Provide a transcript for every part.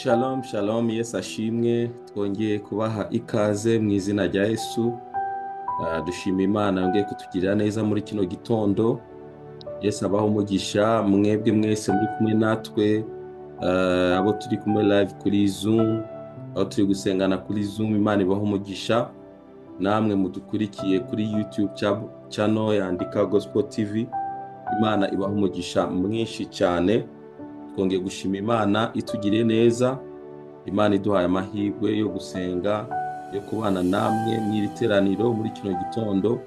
Shalom shalom, Yesu ashimwe. Twongeye kubaha ikaze mu izina rya Yesu. Dushima Imana yongeye kutugirira neza muri kino gitondo. Yesu abaho umugisha mwebwe mwese muri kumwe natwe, abo turi kumwe live kuri Zoom, abo turi gusengana kuri Zoom, Imana ibaho umugisha. Namwe mudukurikiye kuri YouTube channel yandika Gospel TV, Imana ibaho umugisha mwinshi cyane. Twongeye gushima Imana itugiriye neza, Imana iduhaye amahirwe yo gusenga, yo kubana namwe mu iri teraniro muri kino gitondo.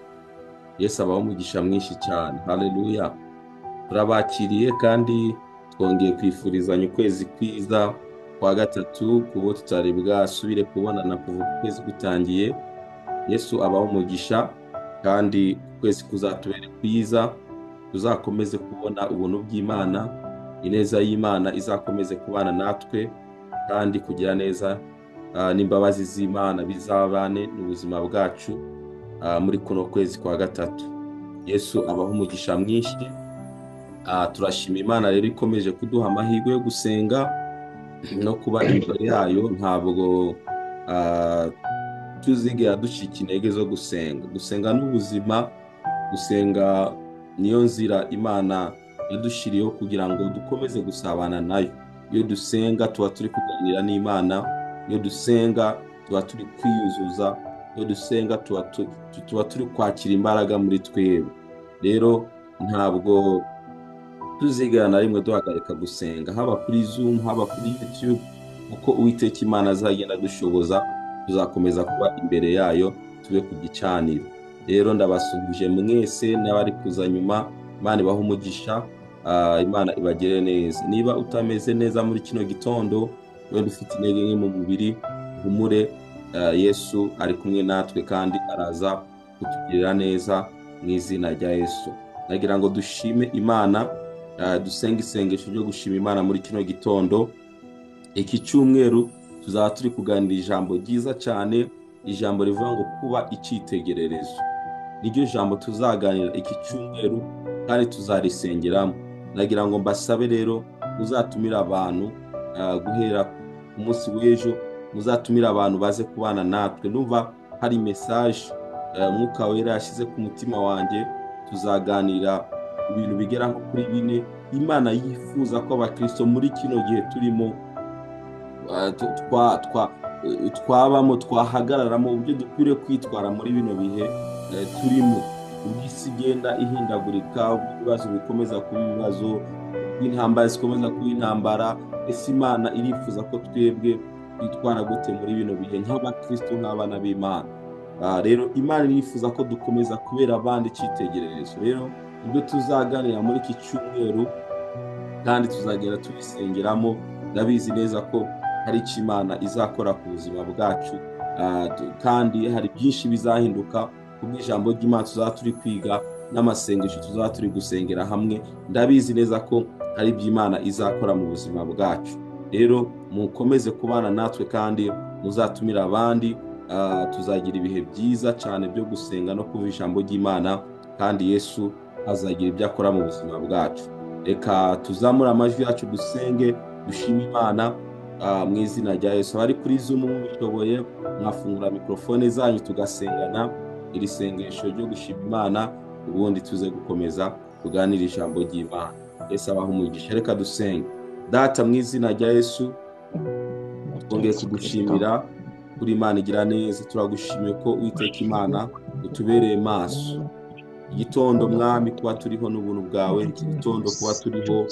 Yesu abaho umugisha mwinshi cyane. Haleluya. Turabakiriye kandi twongeye kwifurizanya ukwezi kwiza kwa gatatu, kubo tutari bwasubire kubonana kuva ukwezi gutangiye. Yesu abaho umugisha kandi ukwezi kuzatubere kwiza, tuzakomeze kubona ubuntu bw'Imana, ineza y'Imana izakomeze kubana natwe, kandi kugira neza n'imbabazi z'Imana bizabane n'ubuzima bwacu muri kuno kwezi kwa gatatu. Yesu abaho umugisha mwinshi. Turashima Imana rero ikomeje kuduha amahirwe yo gusenga no kuba imbere yayo. Ntabwo tuzigera ducika intege zo gusenga. Gusenga n'ubuzima, gusenga niyo nzira Imana yadushiriyeho kugira ngo dukomeze gusabana nayo. Iyo dusenga tuba turi kuganira n'Imana, iyo dusenga tuba turi kwiyuzuza, iyo dusenga tuba turi kwakira imbaraga muri twebwe. Rero ntabwo tuzigera na rimwe duhagarika gusenga, haba kuri Zoom, haba kuri YouTube, kuko Uwiteka Imana azagenda adushoboza, tuzakomeza kuba imbere yayo, tube ku gicaniro. Rero ndabasuhuje mwese n'abari kuza nyuma, Imana ibahe umugisha, Imana ibagire neza. Niba utameze neza muri kino gitondo, wenda ufite intege nke mu mubiri, humure, Yesu ari kumwe natwe kandi araza kutugirira neza mu izina rya Yesu. Nagira ngo dushime Imana, dusenge isengesho ryo gushima Imana muri kino gitondo. Iki cyumweru tuzaba turi kuganira ijambo ryiza cyane, ijambo rivuga ngo kuba icyitegererezo. Niryo jambo tuzaganira iki cyumweru kandi tuzarisengeramo. Nagira ngo mbasabe rero muzatumire abantu guhera ku munsi w'ejo, muzatumire abantu baze kubana natwe. Ndumva hari message Mwuka Wera yashyize ku mutima wanjye. Tuzaganira ibintu bigera nko kuri bine Imana yifuza ko abakristo muri kino gihe turimo twabamo, twahagararamo, uburyo dukwiriye kwitwara muri bino bihe turimo. Ubwo isi igenda ihindagurika, ubwo ibibazo bikomeza kuba ibibazo, ubwo intambara zikomeza kuba intambara, ese Imana irifuza ko twebwe twitwara gute muri bino bihe nk'abakristo, nk'abana b'Imana? Rero Imana irifuza ko dukomeza kubera abandi icyitegererezo. Rero ibyo tuzaganira muri iki cyumweru kandi tuzagenda tubisengeramo. Ndabizi neza ko hari icyo Imana izakora ku buzima bwacu, kandi hari byinshi bizahinduka kubw'ijambo ry'Imana tuzaba turi kwiga n'amasengesho tuzaba turi gusengera hamwe. Ndabizi neza ko hari ibyo Imana izakora mu buzima bwacu. Rero mukomeze kubana natwe kandi muzatumire abandi. Tuzagira ibihe byiza cyane byo gusenga no kumva ijambo ry'Imana, kandi Yesu azagira ibyo akora mu buzima bwacu. Reka tuzamure amajwi yacu dusenge, dushime Imana mu izina rya Yesu. Abari kuri Zoom mubishoboye mwafungura mikrofone zanyu tugasengana iri sengesho ryo gushima Imana, ubundi tuze gukomeza tuganire ijambo ry'Imana. Yesu abahe umugisha. Reka dusenge. Data, mu izina rya Yesu, twongeye kugushimira kuri Imana igira neza. Turagushimiye ko Uwiteka Imana utubereye maso. Igitondo Mwami kuba turiho n'ubuntu bwawe, iki gitondo kuba turiho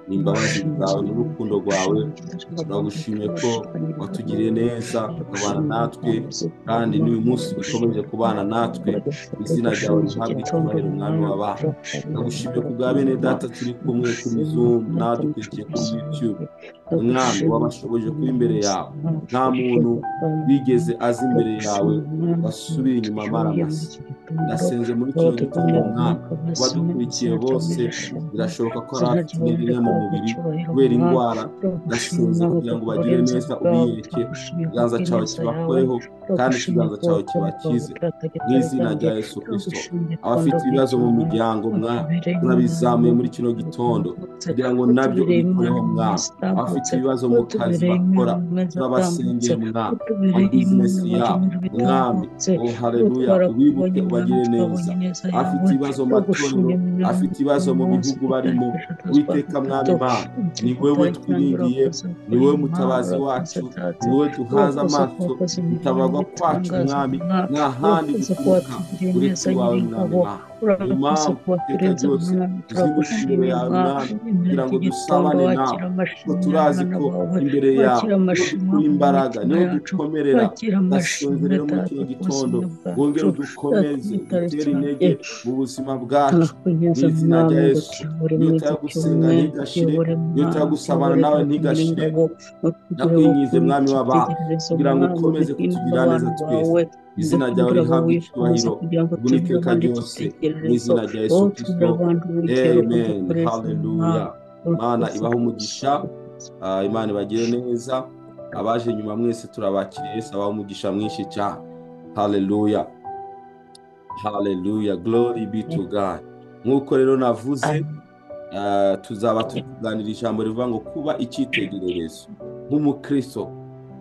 n'imbabazi zawe n'urukundo rwawe. Turagushimiye ko watugiriye neza ukabana natwe, kandi n'uyu munsi ukomeje kubana natwe. Izina ryawe rihabwe icyubahiro, Mwami w'abantu. Ndagushimiye ku bwa bene data turi kumwe kuri Zoom n'abadukurikiye kuri YouTube. Mwami wabashoboje kuba imbere yawe, nta muntu wigeze aza imbere yawe wasubira inyuma amaramasa. Ndasenze muri kino gitondo amahoro Mwami. Abadukurikiye bose birashoboka ko hari abafite intege nke mu mubiri kubera indwara, ndasenze kugira ngo bagire neza, ubiyereke, ikiganza cyawe kibakoreho kandi ikiganza cyawe kibakize mu izina rya Yesu Kristo. Abafite ibibazo mu miryango Mwami, turabizamuye muri kino gitondo kugira ngo nabyo ubikoreho Mwami. Abafite ibibazo mu kazi bakora, turabasengeye Mwami, mu bizinesi yabo Mwami, oh haleluya, ubibuke ubagire neza. Abafite ibibazo mu matorero, afite ibibazo mu bihugu barimo, Uwiteka Mwami Imana, ni wowe twiringiye, ni wowe mutabazi wacu, ni wowe duhanze amaso, gutabarwa kwacu Mwami nta handi guturuka uretse iwawe Mwami Imana. Niyo mpamvu iteka ryose tuzindukira imbere yawe Mwami kugira ngo dusabane nawe, kuko turazi ko imbere yawe niho dukura imbaraga, niho dukomerera. Ndasenze rero muri kino gitondo wongere udukomeze, udutere intege mu buzima bwacu mu izina rya Yesu. Inyota yo gusenga ntigashire, inyota yo gusabana nawe ntigashire. Ndakwinginze Mwami w'abantu kugira ngo ukomeze kutugirira neza twese. Izina ryawe rihabwe icyubahiro ubu n'iteka ryose mu izina rya Yesu Kristo, amen. Haleluya. Imana ibahe umugisha, Imana ibagire neza. Abaje nyuma mwese turabakiriye, Yesu abahe umugisha mwinshi cyane. Haleluya, haleluya, glory be to God. Nk'uko rero navuze, tuzaba tuganira ijambo rivuga ngo kuba icyitegererezo nk'umukristo,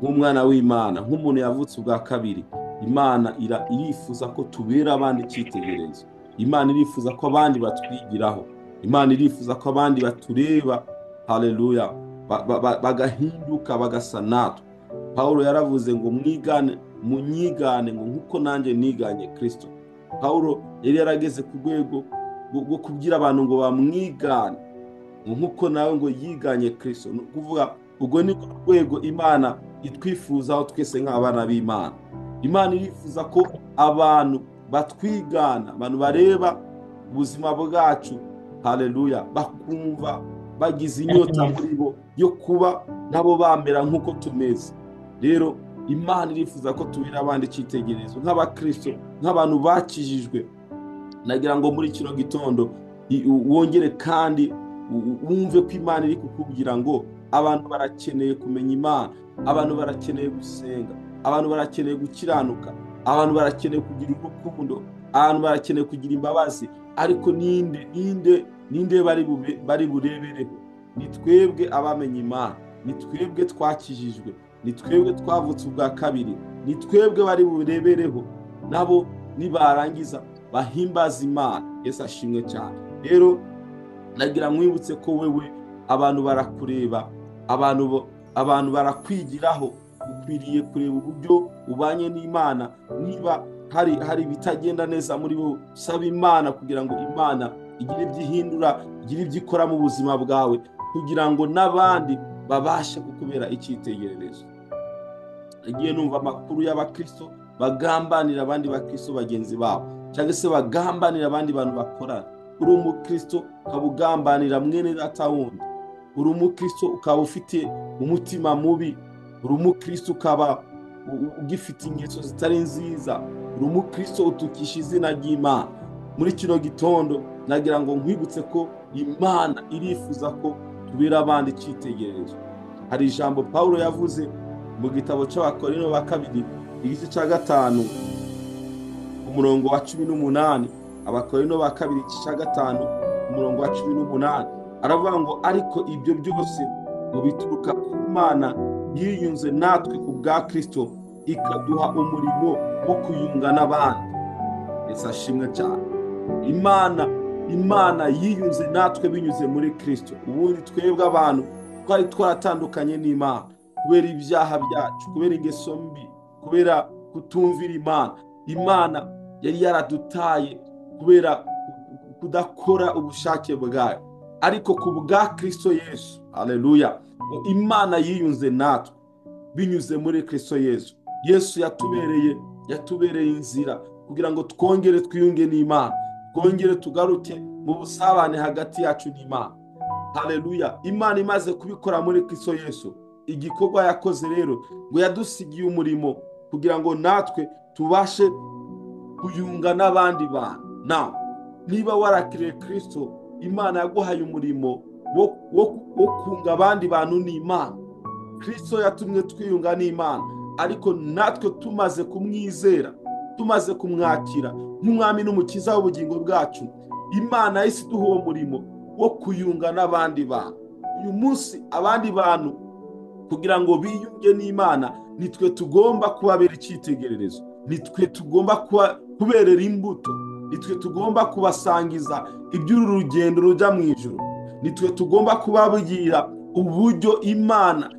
nk'umwana w'Imana, nk'umuntu yavutse ubwa kabiri. Imana irifuza ko tubera abandi icyitegererezo. Imana irifuza ko abandi batwigiraho. Imana irifuza ko abandi batureba, haleluya, bagahinduka bagasa natwe. Pawulo yaravuze ngo mwigane, munyigane ngo nkuko nanjye niganye Kristo. Pawulo yari yarageze ku rwego rwo kubwira abantu ngo bamwigane ngo nkuko nawe ngo yiganye Kristo. Ni ukuvuga ubwo ni rwego Imana itwifuzaho twese nk'abana b'Imana. Imana irifuza ko abantu batwigana, abantu bareba ubuzima bwacu, haleluya, bakumva bagize inyota muri bo yo kuba nabo bamera nk'uko tumeze. Rero Imana irifuza ko tubera abandi icyitegererezo nk'abakristo, nk'abantu bakijijwe. Nagira ngo muri kino gitondo wongere kandi wumve ko Imana iri kukubwira ngo abantu barakeneye kumenya Imana, abantu barakeneye gusenga, abantu barakeneye gukiranuka, abantu barakeneye kugira urukundo, abantu barakeneye kugira imbabazi. Ariko ninde ninde ninde bari burebereho? Ni twebwe abamenye Imana, ni twebwe twakijijwe, ni twebwe twavutse ubwa kabiri, ni twebwe bari burebereho. Nabo nibarangiza bahimbaza Imana. Yesu ashimwe cyane. Rero nagira nkwibutse ko wewe abantu barakureba, abantu barakwigiraho. Ukwiriye kureba uburyo ubanye n'Imana. Niba hari ibitagenda neza muri bo, saba Imana kugira ngo Imana igire ibyo ihindura, igire ibyo ikora mu buzima bwawe, kugira ngo n'abandi babashe kukubera icyitegererezo. Nagiye numva amakuru y'abakristo bagambanira abandi bakristo bagenzi babo, cyangwa se bagambanira abandi bantu bakorana. Uri umukristo ukaba ugambanira mwene data wundi, uri umukristo ukaba ufite umutima mubi, uri umukristo ukaba ugifite ingeso zitari nziza, uri umukristo utukisha izina ry'Imana. Muri kino gitondo nagira ngo nkwibutse ko Imana irifuza ko tubera abandi icyitegererezo. Hari ijambo Pawulo yavuze mu gitabo cy'Abakorinto ba kabiri igice cya 5 umurongo wa 18. Abakorinto ba kabiri igice cya 5 umurongo wa 18 aravuga ngo ariko ibyo byose ngo bituruka ku Mana yiyunze natwe ku bwa Kristo, ikaduha umurimo wo kuyunga n'abandi. Yesu ashimwe cyane. Imana yiyunze natwe binyuze muri Kristo. Ubundi twebwe abantu twari twaratandukanye n'Imana kubera ibyaha byacu, kubera ingeso mbi, kubera kutumvira Imana. Imana yari yaradutaye kubera kudakora ubushake bwayo, ariko ku bwa Kristo Yesu, haleluya, Imana yiyunze natwe binyuze muri Kristo Yesu. Yesu yatubereye inzira kugira ngo twongere twiyunge n'Imana, twongere tugaruke mu busabane hagati yacu n'Imana. Haleluya. Imana imaze kubikora muri Kristo Yesu, igikorwa yakoze rero ngo yadusigiye umurimo kugira ngo natwe tubashe kuyunga n'abandi bantu. Now Niba warakiriye Kristo, Imana yaguhaye umurimo wo kunga abandi bantu n'Imana. Kristo yatumye twiyunga n'Imana, ariko natwe tumaze kumwizera, tumaze kumwakira nk'umwami n'umukiza w'ubugingo bwacu, Imana yahise iduha uwo murimo wo kuyunga n'abandi bantu. Uyu munsi abandi bantu kugira ngo biyunge n'Imana, nitwe tugomba kubabera icyitegererezo, nitwe tugomba kuberera imbuto, nitwe tugomba kubasangiza iby'uru rugendo rujya mu ijuru, nitwe tugomba kubabwira uburyo Imana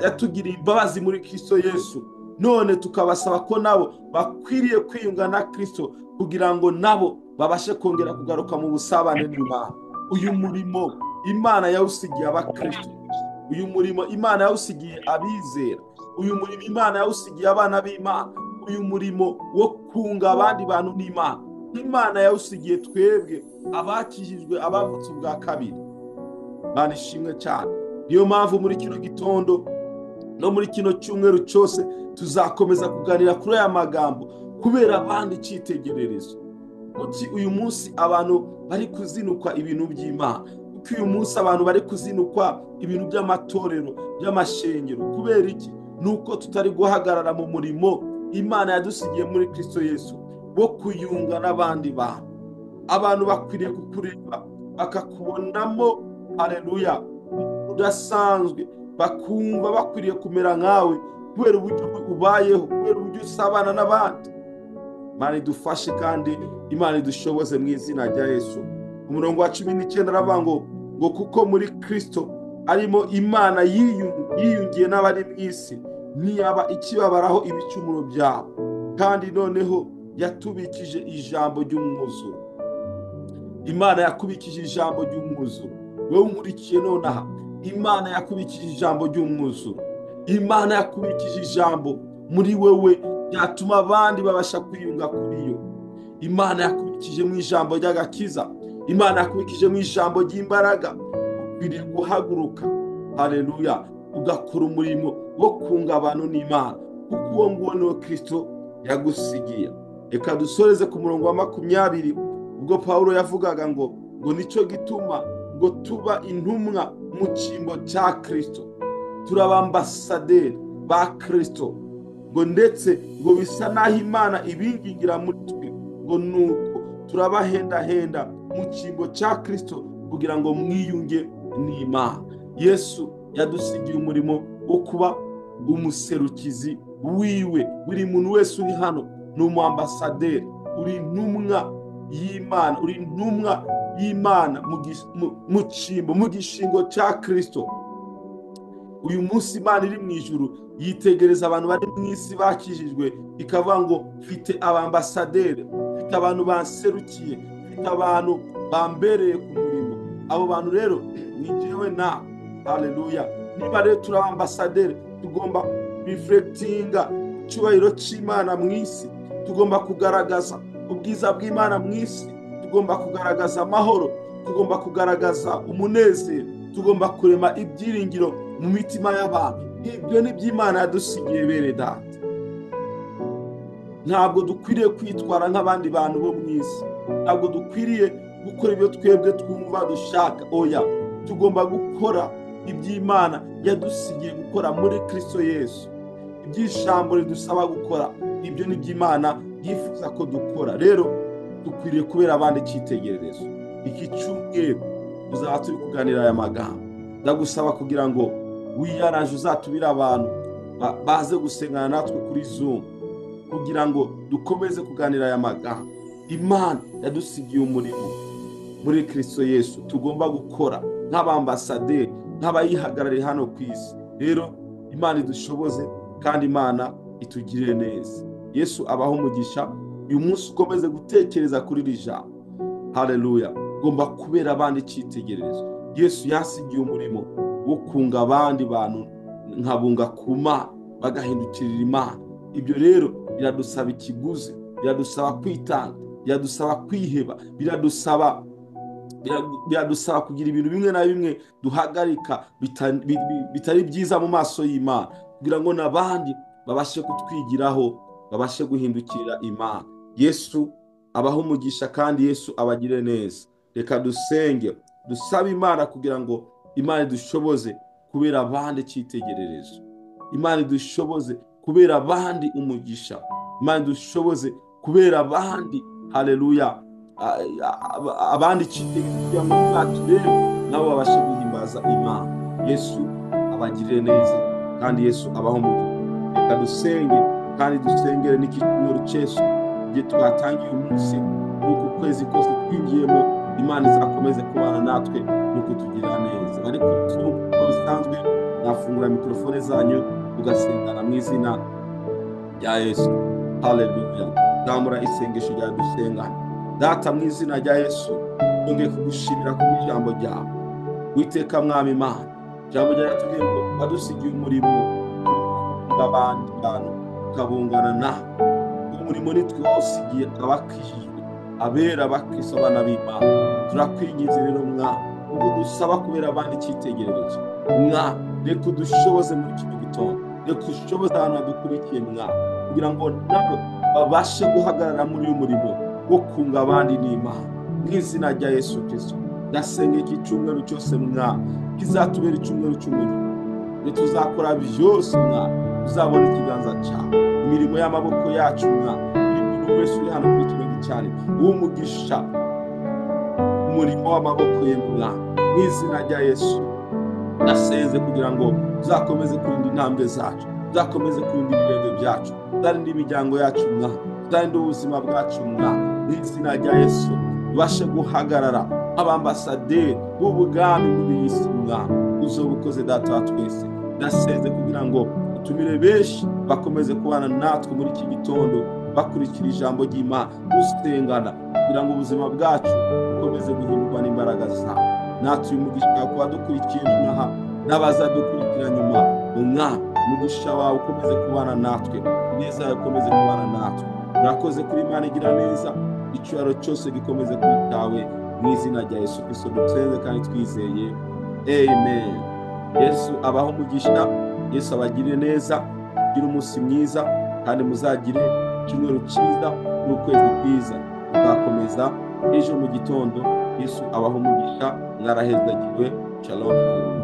yatugiriye imbabazi muri Kristo Yesu, none tukabasaba ko nabo bakwiriye kwiyunga na Kristo kugira ngo nabo babashe kongera kugaruka mu busabane n'Imana. Uyu murimo Imana yawusigiye abakristo, uyu murimo Imana yawusigiye abizera, uyu murimo Imana yawusigiye abana b'Imana, uyu murimo wo kunga abandi bantu n'Imana, Imana yawusigiye twebwe abakijijwe, abavutse ubwa kabiri. Imana ishimwe cyane. Niyo mpamvu muri kino gitondo no muri kino cyumweru cyose tuzakomeza kuganira kuri aya magambo, kubera abandi icyitegererezo. Kuki uyu munsi abantu bari kuzinukwa ibintu by'Imana? Kuki uyu munsi abantu bari kuzinukwa ibintu by'amatorero, by'amashengero? Kubera iki? Nuko tutari guhagarara mu murimo Imana yadusigiye muri Kristo Yesu wo kuyunga n'abandi bantu. Abantu bakwiriye kukureba bakakubonamo, haleluya, udasanzwe, bakumva bakwiriye kumera nkawe kubera uburyo ubayeho, kubera uburyo usabana n'abandi. Imana idufashe kandi Imana idushoboze mu izina rya Yesu. Umurongo wa 19 aravuga ngo kuko muri Kristo arimo Imana yiyungiye n'abari mu isi, ntiyaba ikibabaraho ibicumuro byabo, kandi noneho yatubikije ijambo ry'umwuzuro. Imana yakubikije ijambo ry'umwuzuro. Wowe unkurikiye nonaha, Imana yakubikije ijambo ry'umwuzuro. Imana yakubikije ijambo muri wewe ryatuma abandi babasha kwiyunga kuri yo. Imana yakubikije mu ijambo ry'agakiza, Imana yakubikije mu ijambo ry'imbaraga. Ukwiriye guhaguruka, haleluya, ugakora umurimo wo kunga abantu n'Imana, kuko uwo nguwo niwo Kristo yagusigiye. Reka dusoreze ku murongo wa 20, ubwo Paulo yavugaga ngo nicyo gituma ngo tuba intumwa mu cyimbo cya Kristo, turabambasaderi ba Kristo, ngo ndetse ngo bisa naho Imana ibingingira muri twe, ngo nuko turabahendahenda mu cyimbo cya Kristo kugira ngo mwiyunge n'Imana. Yesu yadusigiye umurimo wo kuba umuserukizi wiwe. Buri muntu wese uri hano ni umuambasaderi, uri intumwa y'Imana, uri intumwa y'Imana mu cyimbo, mu gishingo cya Kristo. Uyu munsi Imana iri mu ijuru yitegereza abantu bari mu isi bakijijwe, ikavuga ngo mfite abambasaderi, mfite abantu banserukiye, mfite abantu bambereye ku murimo. Abo bantu rero ni jewe na, haleluya. Niba rero turi abambasaderi, tugomba reflectinga icyubahiro cy'Imana mu isi, tugomba kugaragaza ubwiza bw'Imana mu isi, tugomba kugaragaza amahoro, tugomba kugaragaza umunezero, tugomba kurema ibyiringiro mu mitima y'abantu. Ibyo ni by'Imana yadusigiye bene data. Ntabwo dukwiriye kwitwara nk'abandi bantu bo mu isi, ntabwo dukwiriye gukora ibyo twebwe twumva dushaka. Oya, tugomba gukora iby'Imana yadusigiye gukora muri Kristo Yesu. Iby'ijambo ridusaba gukora, ibyo ni by'Imana yifuza ko dukora. Rero dukwiriye kubera abandi icyitegererezo. Iki cyumweru tuzaba turi kuganira aya magambo. Ndagusaba kugira ngo wiyaraje uzatubire abantu baze gusengana natwe kuri Zoom, kugira ngo dukomeze kuganira aya magambo. Imana yadusigiye umurimo muri Kristo Yesu tugomba gukora nk'abambasaderi, nk'abayihagarariye hano ku isi. Rero Imana idushoboze kandi Imana itugirire neza. Yesu abaho umugisha. Uyu munsi ukomeze gutekereza kuri iri jambo. Haleluya. Ugomba kubera abandi icyitegererezo. Yesu yasigiye umurimo wo kunga abandi bantu, nkabunga ku Mana, bagahindukirira Imana. Ibyo rero biradusaba ikiguzi, biradusaba kwitanga, biradusaba kwiheba, biradusaba kugira ibintu bimwe na bimwe duhagarika bitari byiza mu maso y'Imana, kugira ngo n'abandi babashe kutwigiraho, babashe guhindukirira Imana. Yesu abahe umugisha kandi Yesu abagire neza. Reka dusenge, dusabe Imana kugira ngo Imana idushoboze kubera abandi icyitegererezo, Imana idushoboze kubera abandi umugisha, Imana idushoboze kubera abandi, haleluya, abandi icyitegererezo kugira ngo baturebe nabo babashe guhimbaza Imana. Yesu abagirire neza kandi Yesu abahe umugisha. Reka dusenge kandi dusengere n'iki cyumweru cy'Yesu igihe twatangiye umunsi n'uku kwezi kose twinjiyemo, Imana izakomeze kubana natwe no kutugirira neza. Ariko uko bisanzwe nafungura mikorofone zanyu tugasengana mu izina rya Yesu. Haleluya. Zamura isengesho ryawe dusengana. Data, mu izina rya Yesu twongeye kugushimira kubw'ijambo ryawe. Witeka Mwami Imana, ijambo ryawe ritubwiye ngo wadusigiye umurimo wo abandi bantu tukabungana nawe. Umurimo nitwe wawusigiye abakijijwe, abera, abakristo, abana b'Imana. Turakwinginze rero Mwami, ubwo dusaba kubera abandi icyitegererezo, Mwami, reka udushoboze muri kino gitondo, reka ushoboze abantu badukurikiye Mwami, kugira ngo nabo babashe guhagarara muri uyu murimo wo kunga abandi n'Imana. Mu izina rya Yesu Kristo ndasenga iki cyumweru cyose Mwami kizatubera icyumweru cy'umugisha. Ibyo tuzakora byose Mwami tuzabona ikiganza cyawe, imirimo y'amaboko yacu Mwami, buri muntu wese uri hano kuri kino gicaniro w'umugisha umurimo w'amaboko ye Mwami. Mu izina rya Yesu ndasenze kugira ngo tuzakomeze kurinda intambwe zacu, tuzakomeze kurinda ibirenge byacu, tuzarinda imiryango yacu Mwami, tuzarinda ubuzima bwacu Mwami. Mu izina rya Yesu tubashe guhagarara nk'abambasaderi b'ubwami muri iyi si Mwami. Uzoba ukoze Data wa twese. Ndasenze kugira ngo utumire benshi bakomeze kubana natwe muri iki gitondo, bakurikira ijambo ry'Imana, dusengana kugira ngo ubuzima bwacu bukomeze guhindurwa n'imbaraga zawe. Natwe uyu mugisha kuba dukurikiye nonaha n'abazadukurikira nyuma, Mwami, umugisha wawe ukomeze kubana natwe, ineza yawe ikomeze kubana natwe. Urakoze kuri Imana igira neza, icyubahiro cyose gikomeze kuri cyawe, mu izina rya Yesu Kristo dusenze kandi twizeye, amen. Yesu abahe umugisha, Yesu abagirire neza, mugire umunsi mwiza kandi muzagire icyumweru cyiza n'ukwezi kwiza. Tuzakomeza ejo mu gitondo. Yesu abahe umugisha, mwarahezagiwe. Shalom.